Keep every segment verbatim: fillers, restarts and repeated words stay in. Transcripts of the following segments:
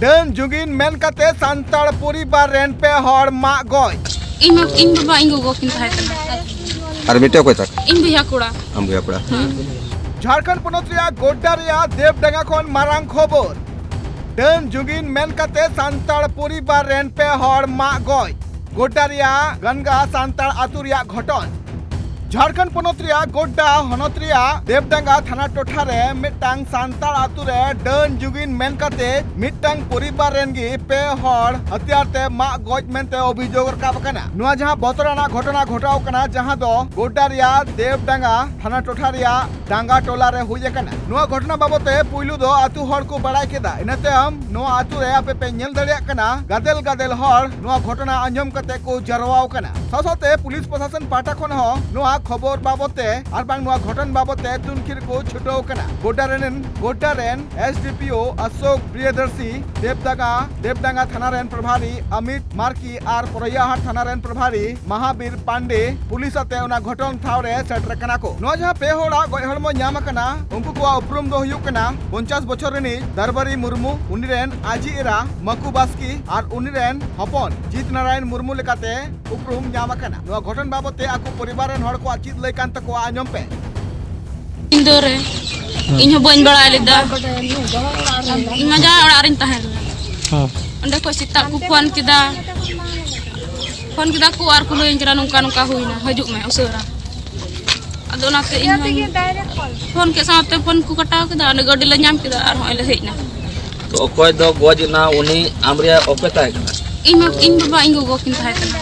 ᱰᱟᱹᱱ ᱡᱩᱜᱤᱱ ᱢᱮᱱ ᱠᱟᱛᱮ ᱥᱟᱱᱛᱟᱲ ᱯᱚᱨᱤᱵᱟᱨ ᱨᱮᱱ ᱯᱮ ᱦᱚᱲ ᱢᱟᱜ ᱜᱚᱡ᱾ ᱤᱧ ᱢᱟ, ᱤᱧ ᱵᱟᱵᱟ, ᱤᱧ ᱜᱚᱜᱚ ᱠᱤᱱ ᱛᱟᱦᱮᱸ ᱠᱟᱱᱟ᱾ ᱟᱨ ᱢᱤᱫᱴᱮᱱ ᱚᱠᱚᱭ ᱛᱟᱠᱚ? ᱤᱧ ᱵᱚᱭᱦᱟ ᱠᱚᱲᱟ᱾ ᱟᱢ ᱵᱚᱭᱦᱟ ᱠᱚᱲᱟ? ᱦᱮᱸ᱾ ᱡᱷᱟᱲᱠᱷᱚᱸᱰ ᱯᱚᱱᱚᱛ ᱨᱮᱭᱟᱜ ᱜᱳᱰᱰᱟ ᱨᱮᱭᱟᱜ ᱫᱮᱵᱰᱟᱸᱜᱟ ᱠᱷᱚᱱ ᱢᱟᱨᱟᱝ ᱠᱷᱚᱵᱚᱨ᱾ ᱰᱟᱹᱱ ᱡᱩᱜᱤᱱ ᱢᱮᱱ ᱠᱟᱛᱮ ᱥᱟᱱᱛᱟᱲ ᱯᱚᱨᱤᱵᱟᱨ ᱨᱮᱱ ᱯᱮ ᱦᱚᱲ ᱢᱟᱜ ᱜᱚᱡ᱾ ᱜᱳᱰᱰᱟ ᱨᱮᱭᱟᱜ ᱜᱟᱱᱜᱟ ᱥᱟᱱᱛᱟᱲ ᱟᱹᱛᱩ ᱨᱮᱭᱟᱜ ᱜᱷᱚᱴᱚᱱ᱾ ᱡᱷᱟᱲᱠᱷᱚᱸᱰ ᱯᱚᱱᱚᱛ ᱨᱮᱭᱟᱜ ᱜᱳᱰᱰᱟ ᱦᱚᱱᱚᱛ ᱨᱮᱭᱟᱜ ᱫᱮᱵᱰᱟᱸᱜᱟ ᱛᱷᱟᱱᱟ ᱴᱚᱴᱷᱟ ᱨᱮ ᱢᱤᱫᱴᱟᱝ ᱥᱟᱱᱛᱟᱲ ᱟᱹᱛᱩ ᱨᱮ ᱰᱟᱹᱱ ᱡᱩᱜᱤᱱ ᱢᱮᱱ ᱠᱟᱛᱮ ᱢᱤᱫᱴᱟᱝ ᱯᱚᱨᱤᱵᱟᱨ ᱨᱮᱱ ᱜᱮ ᱯᱮ ᱦᱚᱲ ᱦᱟᱹᱛᱤᱭᱟᱨ ᱛᱮ ᱢᱟᱜ ᱜᱚᱡ ᱢᱮᱱᱛᱮ ᱚᱵᱷᱤᱡᱳᱜᱽ ᱨᱟᱠᱟᱵ ᱟᱠᱟᱱᱟ᱾ ᱱᱚᱣᱟ ᱡᱟᱦᱟᱸ ᱵᱚᱛᱚᱨᱟᱱᱟᱜ ᱜᱷᱚᱴᱚᱱᱟ ᱜᱷᱚᱴᱟᱣ ᱠᱟᱱᱟ, ᱡᱟᱦᱟᱸ ᱫᱚ ᱜᱳᱰᱰᱟ ᱨᱮᱭᱟᱜ ᱫᱮᱵᱰᱟᱸᱜᱟ ᱛᱷᱟᱱᱟ ᱴᱚᱴᱷᱟ ᱨᱮᱭᱟᱜ ᱰᱟᱸᱜᱟ ᱴᱚᱞᱟ ᱨᱮ ᱦᱩᱭ ᱟᱠᱟᱱᱟ᱾ ᱱᱚᱣᱟ ᱜᱷᱚᱴᱚᱱᱟ ᱵᱟᱵᱚᱛ ᱛᱮ ᱯᱩᱭᱞᱩ ᱫᱚ ᱟᱹᱛᱩ ᱦᱚᱲ ᱠᱚ ᱵᱟᱲᱟᱭ ᱠᱮᱫᱟ᱾ ᱤᱱᱟᱹ ᱛᱟᱭᱚᱢ ᱱᱚᱣᱟ ᱟᱹᱛᱩ ᱨᱮ ᱟᱯᱮ ᱯᱮ ᱧᱮᱞ ᱫᱟᱲᱮᱭᱟᱜ ᱠᱟᱱᱟ, ᱜᱟᱫᱮᱞ ᱜᱟᱫᱮᱞ ᱦᱚᱲ ᱱᱚᱣᱟ ᱜᱷᱚᱴᱚᱱᱟ ᱟᱸᱡᱚᱢ ᱠᱟᱛᱮ ᱠᱚ ᱡᱟᱨᱣᱟ ᱟᱠᱟᱱᱟ᱾ ᱥᱟᱶ ᱥᱟᱶᱛᱮ ᱯᱩᱞᱤᱥ ᱯᱨᱚᱥᱟᱥᱚᱱ ᱯᱟᱦᱴᱟ ᱠᱷᱚᱱ ᱦᱚᱸ ᱱᱚᱣᱟ ᱠᱷᱚᱵᱚᱨ ᱵᱟᱵᱚᱛ ᱛᱮ ᱟᱨ ᱵᱟᱝ ᱱᱚᱣᱟ ᱜᱷᱚᱴᱚᱱ ᱵᱟᱵᱚᱛ ᱛᱮ ᱛᱩᱱᱠᱷᱤ ᱨᱮᱠᱚ ᱪᱷᱩᱴᱟᱹᱣ ᱟᱠᱟᱱᱟ᱾ ᱜᱳᱰᱰᱟ ᱨᱮᱱ, ᱜᱳᱰᱰᱟ ᱨᱮᱱ ᱮᱥ ᱰᱤ ᱯᱤ ᱳ ᱚᱥᱳᱠ ᱯᱨᱤᱭᱚᱫᱚᱨᱥᱤ, ᱫᱮᱵᱰᱟᱸᱜᱟ, ᱫᱮᱵᱰᱟᱸᱜᱟ ᱛᱷᱟᱱᱟ ᱨᱮᱱ ᱯᱨᱚᱵᱷᱟᱨᱤ ᱚᱢᱤᱛ ᱢᱟᱨᱠᱤ ᱟᱨ ᱯᱚᱨᱚᱭᱟᱦᱟᱴ ᱛᱷᱟᱱᱟ ᱨᱮᱱ ᱯᱨᱚᱵᱷᱟᱨᱤ ᱢᱟᱦᱟᱵᱤᱨ ᱯᱟᱱᱰᱮ ᱯᱩᱞᱤᱥ ᱟᱛᱮ ᱚᱱᱟ ᱜᱷᱚᱴᱚᱱ ᱴᱷᱟᱶ ᱨᱮ ᱥᱮᱴᱮᱨ ᱟᱠᱟᱱᱟ ᱠᱚ᱾ ᱱᱚᱣᱟ ᱡᱟᱦᱟᱸ ᱯᱮ ᱦᱚᱲᱟᱜ ᱜᱚᱡ ᱦᱚᱲᱢᱚ ᱧᱟᱢ ᱟᱠᱟᱱᱟ, ᱩᱱᱠᱩ ᱠᱚᱣᱟᱜ ᱩᱯᱨᱩᱢ ᱫᱚ ᱦᱩᱭᱩᱜ ᱠᱟᱱᱟ ᱯᱚᱧᱪᱟᱥ ᱵᱚᱪᱷᱚᱨ ᱨᱤᱱᱤᱡ ᱫᱟᱨᱵᱟᱨᱤ ᱢᱩᱨᱢᱩ, ᱩᱱᱤ ᱨᱮᱱ ᱟᱡᱤᱡ ᱮᱨᱟ ᱢᱟᱠᱩ ᱵᱟᱥᱠᱤ ᱟᱨ ᱩᱱᱤ ᱨᱮᱱ ᱦᱚᱯᱚᱱ ᱡᱤᱛ ᱱᱟᱨᱟᱭᱚᱱ ᱢᱩᱨᱢᱩ ᱞᱮᱠᱟᱛᱮ ᱩᱯᱨᱩᱢ ᱧᱟᱢ ᱟᱠᱟᱱᱟ᱾ ᱱᱚᱣᱟ ᱜᱷᱚᱴᱚᱱ ᱵᱟᱵᱚᱛ ᱛᱮ ᱟᱠᱚ ᱯᱚᱨᱤᱵᱟᱨ ᱨᱮᱱ ᱦᱚᱲ ᱠᱚᱣᱟᱜ ᱪᱮᱫ ᱞᱟᱹᱭ ᱠᱟᱱ ᱛᱟᱠᱚᱣᱟ, ᱟᱸᱡᱚᱢ ᱯᱮ᱾ ᱧᱤᱫᱟᱹ ᱨᱮ ᱤᱧ ᱦᱚᱸ ᱵᱟᱹᱧ ᱵᱟᱲᱟᱭ ᱞᱮᱫᱟ᱾ ᱤᱧ ᱢᱟ ᱡᱟᱶᱟᱭ ᱚᱲᱟᱜ ᱨᱤᱧ ᱛᱟᱦᱮᱸ ᱞᱮᱱᱟ᱾ ᱦᱮᱸ᱾ ᱚᱸᱰᱮ ᱠᱷᱚᱱ ᱥᱮᱛᱟᱜ ᱠᱚ ᱯᱷᱳᱱ ᱠᱮᱫᱟ, ᱯᱷᱳᱱ ᱠᱮᱫᱟ ᱠᱚ ᱟᱨ ᱠᱚ ᱞᱟᱹᱭᱟᱹᱧ ᱠᱟᱱᱟ, "ᱱᱚᱝᱠᱟ ᱱᱚᱝᱠᱟ ᱦᱩᱭᱱᱟ, ᱦᱤᱡᱩᱜ ᱢᱮ ᱩᱥᱟᱹᱨᱟ᱾" ᱟᱫᱚ ᱚᱱᱟᱛᱮ ᱤᱧ ᱦᱚᱸᱧ ᱯᱷᱳᱱ ᱠᱮᱫ ᱥᱟᱶᱛᱮ ᱯᱷᱳᱱ ᱠᱚ ᱠᱟᱴᱟᱣ ᱠᱮᱫᱟ, ᱚᱸᱰᱮ ᱜᱟᱹᱰᱤ ᱞᱮ ᱧᱟᱢ ᱠᱮᱫᱟ ᱟᱨ ᱦᱚᱸᱜᱼᱚᱭ ᱞᱮ ᱦᱮᱡ ᱮᱱᱟ᱾ ᱛᱚ ᱚᱠᱚᱭ ᱫᱚ ᱜᱚᱡ ᱮᱱᱟ, ᱩᱱᱤ ᱟᱢ ᱨᱮᱭᱟᱜ ᱚᱠᱚᱭ ᱛᱟᱦᱮᱸ ᱠᱟᱱᱟ? ᱤᱧ ᱢᱟ, ᱤᱧ ᱵᱟᱵᱟ, ᱤᱧ ᱜᱚᱜᱚ ᱠᱤᱱ ᱛᱟᱦᱮᱸ ᱠᱟᱱᱟ᱾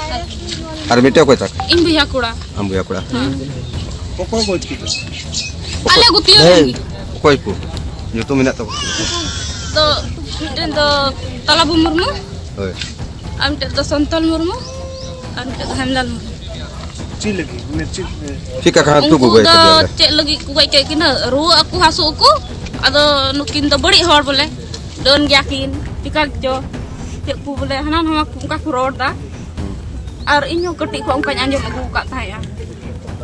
ᱟᱨ ᱢᱤᱫᱴᱮᱡ ᱚᱠᱚᱭ ᱛᱟᱦᱮᱸ ᱠᱟᱱᱟ? ᱤᱧ ᱵᱚᱭᱦᱟ ᱠᱚᱲᱟ᱾ ᱟᱢ ᱵᱚᱭᱦᱟ ᱠᱚᱲᱟ? ᱦᱮᱸ᱾ ᱚᱠᱚᱭ ᱜᱚᱡ ᱠᱮᱫᱟ? ᱟᱞᱮ ᱜᱩᱛᱤᱭᱟᱹ ᱨᱮᱱ ᱜᱮ᱾ ᱚᱠᱚᱭ ᱠᱚ? ᱧᱩᱛᱩᱢ ᱢᱮᱱᱟᱜ ᱛᱟᱠᱚᱣᱟ? ᱫᱚ ᱢᱤᱫᱴᱮᱱ ᱫᱚ ᱛᱟᱞᱟᱵᱩ ᱢᱩᱨᱢᱩ, ᱦᱳᱭ᱾ ᱟᱨ ᱢᱤᱫᱴᱮᱱ ᱫᱚ ᱥᱚᱱᱛᱚᱞ ᱢᱩᱨᱢᱩ, ᱟᱨ ᱢᱤᱫᱴᱮᱱ ᱫᱚ ᱦᱮᱢᱞᱟᱞ ᱢᱩᱨᱢᱩ᱾ ᱪᱮᱫ ᱞᱟᱹᱜᱤᱫ? ᱢᱟᱱᱮ ᱪᱮᱫ, ᱮ, ᱪᱮᱫ ᱠᱟ ᱠᱷᱟᱱ ᱩᱱᱠᱩ ᱠᱚ ᱜᱚᱡ ᱫᱚ ᱠᱮᱫᱮᱭᱟ ᱚᱸᱰᱮ? ᱪᱮᱫ ᱞᱟᱹᱜᱤᱫ ᱠᱚ ᱜᱚᱡ ᱠᱮᱫ ᱠᱤᱱᱟᱹ? ᱨᱩᱣᱟᱹᱜ ᱟᱠᱚ, ᱦᱟᱹᱥᱩᱜ ᱟᱠᱚ, ᱟᱫᱚ ᱱᱩᱠᱤᱱ ᱫᱚ ᱵᱟᱹᱲᱤᱡ ᱦᱚᱲ ᱵᱚᱞᱮ, ᱰᱟᱹᱱ ᱜᱮᱭᱟ ᱠᱤᱱ, ᱪᱤᱠᱟ ᱪᱚ ᱪᱮᱫ ᱠᱚ ᱵᱚᱞᱮ ᱦᱟᱱᱟ ᱱᱟᱣᱟ ᱠᱚ ᱚᱱᱠᱟ ᱠᱚ ᱨᱚᱲ ᱮᱫᱟ᱾ ᱟᱨ ᱤᱧ ᱦᱚᱸ ᱠᱟᱹᱴᱤᱡ ᱠᱷᱚᱱ ᱚᱱᱠᱟᱧ ᱟᱸᱡᱚᱢ ᱟᱹᱜᱩ ᱟᱠᱟᱫ ᱛᱟᱦᱮᱸᱜᱼᱟ᱾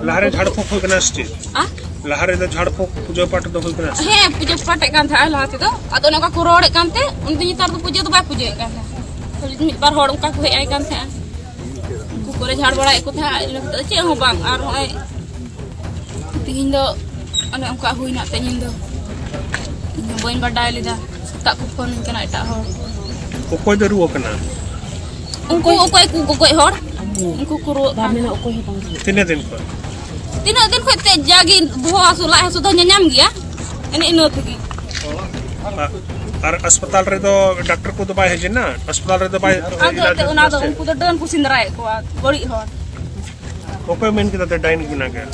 ᱞᱟᱦᱟᱨᱮ ᱡᱷᱟᱲᱠᱷᱚᱸᱰ ᱠᱷᱚᱱ ᱠᱟᱱᱟ ᱥᱮ ᱪᱮᱫ? ᱟ? ᱞᱟᱦᱟ ᱨᱮᱫᱚ ᱡᱷᱟᱲ ᱯᱷᱩᱸᱠ ᱯᱩᱡᱟᱹ ᱯᱟᱴ ᱫᱚ ᱦᱩᱭ ᱠᱟᱱᱟ ᱥᱮ? ᱦᱮᱸ, ᱯᱩᱡᱟᱹ ᱯᱟᱴᱮᱫ ᱠᱟᱱ ᱛᱟᱦᱮᱸᱜᱼᱟ ᱞᱟᱦᱟ ᱛᱮᱫᱚ᱾ ᱟᱫᱚ ᱚᱱᱮ ᱚᱱᱠᱟ ᱠᱚ ᱨᱚᱲᱮᱫ ᱠᱟᱱᱛᱮ, ᱩᱱᱤ ᱫᱚ ᱱᱮᱛᱟᱨ ᱫᱚ ᱯᱩᱡᱟᱹ ᱫᱚ ᱵᱟᱭ ᱯᱩᱡᱟᱹᱭᱮᱫ ᱠᱟᱱ ᱛᱟᱦᱮᱸᱜᱼᱟ᱾ ᱠᱷᱟᱹᱞᱤ ᱢᱤᱫ ᱵᱟᱨ ᱦᱚᱲ ᱚᱱᱠᱟ ᱠᱚ ᱦᱮᱡ ᱟᱭ ᱠᱟᱱ ᱛᱟᱦᱮᱸᱜᱼᱟ᱾ ᱩᱱᱠᱩ ᱠᱚᱨᱮ ᱡᱷᱟᱲ ᱵᱟᱲᱟᱭᱮᱫ ᱠᱚ ᱛᱟᱦᱮᱸᱜᱼᱟ, ᱤᱱᱟᱹ ᱠᱟᱛᱮ ᱫᱚ ᱪᱮᱫ ᱦᱚᱸ ᱵᱟᱝ᱾ ᱟᱨ ᱱᱚᱜᱼᱚᱭ ᱛᱤᱦᱤᱧ ᱫᱚ ᱚᱱᱮ ᱚᱱᱠᱟ ᱦᱩᱭᱱᱟ ᱛᱮᱦᱮᱧ ᱫᱚ᱾ ᱤᱧ ᱦᱚᱸ ᱵᱟᱹᱧ ᱵᱟᱰᱟᱭ ᱞᱮᱫᱟ, ᱥᱮᱛᱟᱜ ᱠᱚ ᱯᱷᱳᱱ ᱟᱹᱧ ᱠᱟᱱᱟ ᱮᱴᱟᱜ ᱦᱚᱲ᱾ ᱚᱠᱚᱭ ᱫᱚ ᱨᱩᱣᱟᱹ ᱠᱟᱱᱟ? ᱩᱱᱠᱩ ᱚᱠᱚᱭ ᱠᱚ ᱜᱚᱜᱚᱡ ᱦᱚᱲ, ᱩᱱᱠᱩ ᱠᱚ ᱨᱩᱣᱟᱹᱜ ᱠᱟᱱᱟ᱾ ᱛᱤᱱᱟᱹᱜ ᱫᱤᱱ ᱠᱷᱚᱱ? ᱛᱤᱱᱟᱹᱜ ᱫᱤᱱ ᱠᱷᱚᱱ ᱛᱮ ᱡᱟᱜᱮ ᱵᱚᱦᱚᱜ ᱦᱟᱹᱥᱩ, ᱞᱟᱡ ᱦᱟᱹᱥᱩ ᱫᱚ ᱧᱟᱧᱟᱢ ᱜᱮᱭᱟ, ᱮᱱᱮ ᱤᱱᱟᱹ ᱛᱮᱜᱮ᱾ ᱟᱨ ᱟᱥᱯᱟᱛᱟᱞ ᱨᱮᱫᱚ ᱰᱟᱠᱛᱟᱨ ᱠᱚᱫᱚ ᱵᱟᱭ ᱦᱮᱡ ᱮᱱᱟ? ᱟᱥᱯᱟᱛᱟᱞ ᱨᱮᱫᱚ ᱵᱟᱭ ᱟᱫᱚ ᱮᱱᱛᱮᱫ ᱚᱱᱟ ᱫᱚ ᱩᱱᱠᱩ ᱫᱚ ᱰᱟᱹᱱ ᱠᱚ ᱥᱮᱸᱫᱽᱨᱟᱭᱮᱫ ᱠᱚᱣᱟ, ᱵᱟᱹᱲᱤᱡ ᱦᱚᱲ᱾ ᱚᱠᱚᱭ ᱢᱮᱱ ᱠᱮᱫᱟ ᱛᱮ ᱰᱟᱭᱱᱤᱠ ᱢᱮᱱᱟᱜ ᱜᱮᱭᱟ?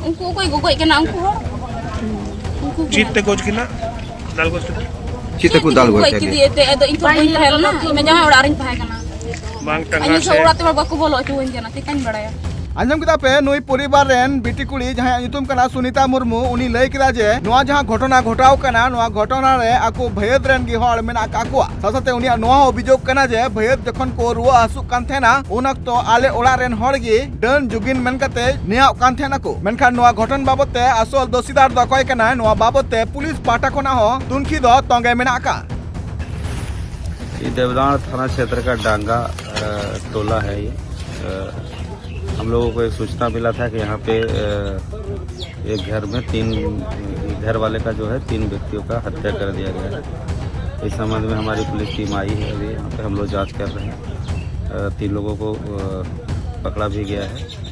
ᱩᱱᱠᱩ ᱚᱠᱚᱭ ᱜᱚᱜᱚᱡ ᱠᱟᱱᱟ ᱩᱱᱠᱩ ᱦᱚᱲ᱾ ᱩᱱᱠᱩ ᱪᱮᱫ ᱛᱮ ᱜᱚᱡ ᱠᱤᱱᱟ? ᱫᱟᱞ ᱜᱚᱡ ᱠᱤᱱᱟ? ᱪᱮᱫ ᱛᱮᱠᱚ ᱫᱟᱞ ᱜᱚᱡ ᱠᱮᱫᱮᱭᱟ? ᱠᱮᱫᱮᱭᱟ ᱮᱱᱛᱮᱫ, ᱟᱫᱚ ᱤᱧ ᱛᱚ ᱵᱟᱹᱧ ᱛᱟᱦᱮᱸ ᱞᱮᱱᱟ, ᱤᱧ ᱢᱟ ᱡᱟᱶᱟᱭ ᱚᱲᱟᱜ ᱨᱤᱧ ᱛᱟᱦᱮᱸ ᱠᱟᱱᱟ᱾ ᱵᱟᱝ ᱟᱨ ᱴᱟᱸᱜᱟ ᱤᱧ ᱥᱮ ᱥᱮ ᱚᱲᱟᱜ ᱛᱮᱢᱟ ᱵᱟᱠᱚ ᱵᱚᱞᱚ ᱦᱚᱪᱚᱣᱟᱹᱧ ᱠᱟᱱᱟ, ᱪᱮᱠᱟᱧ ᱵᱟᱲᱟᱭᱟ? ᱟᱸᱡᱚᱢ ᱠᱮᱫᱟ ᱯᱮ, ᱱᱩᱭ ᱯᱚᱨᱤᱵᱟᱨ ᱨᱮᱱ ᱵᱤᱴᱤ ᱠᱩᱲᱤ ᱡᱟᱦᱟᱸᱭᱟᱜ ᱧᱩᱛᱩᱢ ᱠᱟᱱᱟ ᱥᱩᱱᱤᱛᱟ ᱢᱩᱨᱢᱩ, ᱩᱱᱤ ᱞᱟᱹᱭ ᱠᱮᱫᱟ ᱡᱮ ᱱᱚᱣᱟ ᱡᱟᱦᱟᱸ ᱜᱷᱚᱴᱚᱱᱟ ᱜᱷᱚᱴᱟᱣ ᱠᱟᱱᱟ, ᱱᱚᱣᱟ ᱜᱷᱚᱴᱚᱱᱟ ᱨᱮ ᱟᱠᱚ ᱵᱷᱟᱹᱭᱟᱹᱫ ᱨᱮᱱ ᱜᱮ ᱦᱚᱲ ᱢᱮᱱᱟᱜ ᱟᱠᱟᱫ ᱠᱚᱣᱟ᱾ ᱥᱟᱶ ᱥᱟᱶᱛᱮ ᱩᱱᱤᱭᱟᱜ ᱱᱚᱣᱟ ᱦᱚᱸ ᱚᱵᱷᱤᱡᱳᱜᱽ ᱠᱟᱱᱟ ᱡᱮ ᱵᱷᱟᱹᱭᱟᱹᱫ ᱡᱚᱠᱷᱚᱱ ᱠᱚ ᱨᱩᱣᱟᱹ ᱦᱟᱹᱥᱩᱜ ᱠᱟᱱ ᱛᱟᱦᱮᱱᱟ, ᱩᱱ ᱚᱠᱛᱚ ᱟᱞᱮ ᱚᱲᱟᱜ ᱨᱮᱱ ᱦᱚᱲ ᱜᱮ ᱰᱟᱹᱱ ᱡᱩᱜᱤᱱ ᱢᱮᱱ ᱠᱟᱛᱮ ᱱᱮᱭᱟᱣᱚᱜ ᱠᱟᱱ ᱛᱟᱦᱮᱱᱟ ᱠᱚ᱾ ᱢᱮᱱᱠᱷᱟᱱ ᱱᱚᱣᱟ ᱜᱷᱚᱴᱚᱱ ᱵᱟᱵᱚᱛ ᱛᱮ ᱟᱥᱚᱞ ᱫᱳᱥᱤᱫᱟᱨ ᱫᱚ ᱚᱠᱚᱭ ᱠᱟᱱᱟᱭ, ᱱᱚᱣᱟ ᱵᱟᱵᱚᱛ ᱛᱮ ᱯᱩᱞᱤᱥ ᱯᱟᱦᱴᱟ ᱠᱷᱚᱱᱟᱜ ᱦᱚᱸ ᱛᱩᱱᱠᱷᱤ ᱫᱚ ᱛᱚᱸᱜᱮ ᱢᱮᱱᱟᱜ ᱟᱠᱟᱫᱼᱟ᱾ ये देवदार थाना क्षेत्र का डांगा, अ, टोला है ये। अ, हम लोगों को एक सूचना मिला था कि यहाँ पे, अ, एक घर में तीन, घर वाले का जो है, तीन व्यक्तियों का हत्या कर दिया गया है। इस संबंध में हमारी पुलिस टीम आई है, अभी यहाँ पे हम लोग जांच कर रहे हैं। अ, तीन लोगों को, अ, पकड़ा भी गया है।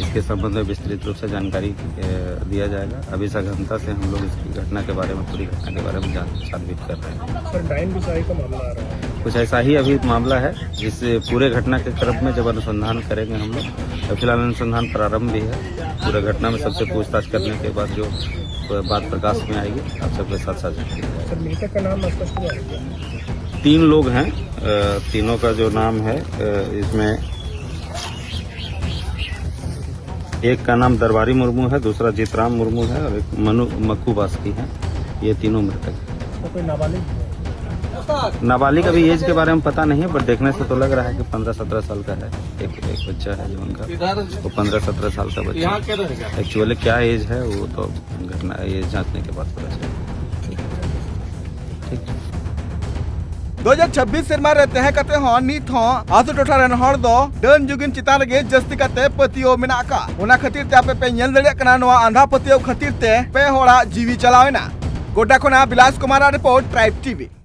इसके संबंध में विस्तृत रूप से जानकारी, अ, दिया जाएगा। अभी सघनता से हम लोग इसकी घटना के बारे में, पूरी घटना के बारे में जांच छानबीन कर रहे हैं। सर, डाइन बिसाही का मामला आ रहा है। कुछ ऐसा ही अभी मामला है, जिस पूरे घटना के क्रम में जब अनुसंधान करेंगे हम लोग, तो फिलहाल अनुसंधान प्रारंभ भी है। पूरे घटना में सबसे पूछताछ करने के बाद जो बात प्रकाश में आएगी, आप सबके साथ साझा करेंगे। सर, मृतक का नाम स्पष्ट हुआ है क्या? तीन लोग हैं, अ, तीनों का जो नाम है, अ, इसमें एक का नाम दरबारी मुर्मू है, दूसरा जीतराम मुर्मू है और एक मनु मक्कू बास्की है। ये तीनों मृतक हैं। तो कोई नाबालिग? नाबालिग अभी एज के बारे में पता नहीं है, बट देखने से तो लग रहा है कि पंद्रह सत्रह साल का है। एक एक बच्चा है जो उनका, वो पंद्रह सत्रह साल का बच्चा है। एक्चुअली क्या एज है वो तो घटना ये जांचने के बाद पता चलेगा। ठीक। ᱫᱩ ᱦᱟᱡᱟᱨ ᱪᱷᱟᱵᱵᱤᱥ ᱥᱮᱨᱢᱟ ᱨᱮ ᱛᱟᱦᱮᱸ ᱠᱟᱛᱮ ᱦᱚᱸ ᱱᱤᱛ ᱦᱚᱸ ᱟᱛᱳ ᱴᱚᱴᱷᱟ ᱨᱮᱱ ᱦᱚᱲ ᱫᱚ ᱰᱟᱹᱱ ᱡᱩᱜᱤᱱ ᱪᱮᱛᱟᱱ ᱨᱮᱜᱮ ᱡᱟᱹᱥᱛᱤ ᱠᱟᱛᱮ ᱯᱟᱹᱛᱭᱟᱹᱣ ᱢᱮᱱᱟᱜ ᱟᱠᱟᱫ᱾ ᱚᱱᱟ ᱠᱷᱟᱹᱛᱤᱨ ᱛᱮ ᱟᱯᱮ ᱯᱮ ᱧᱮᱞ ᱫᱟᱲᱮᱭᱟᱜ ᱠᱟᱱᱟ ᱱᱚᱣᱟ ᱟᱸᱫᱷᱟ ᱯᱟᱹᱛᱭᱟᱹᱣ ᱠᱷᱟᱹᱛᱤᱨ ᱛᱮ ᱯᱮ ᱦᱚᱲᱟᱜ ᱡᱤᱣᱤ ᱪᱟᱞᱟᱣ ᱮᱱᱟ᱾ ᱜᱚᱰᱰᱟ ᱠᱷᱚᱱᱟᱜ ᱵᱤᱞᱟᱥ ᱠᱩᱢᱟᱨ ᱟᱜ ᱨᱤᱯᱳᱨᱴ, ᱴᱨᱟᱭᱤᱵᱽ ᱴᱤᱵᱷᱤ᱾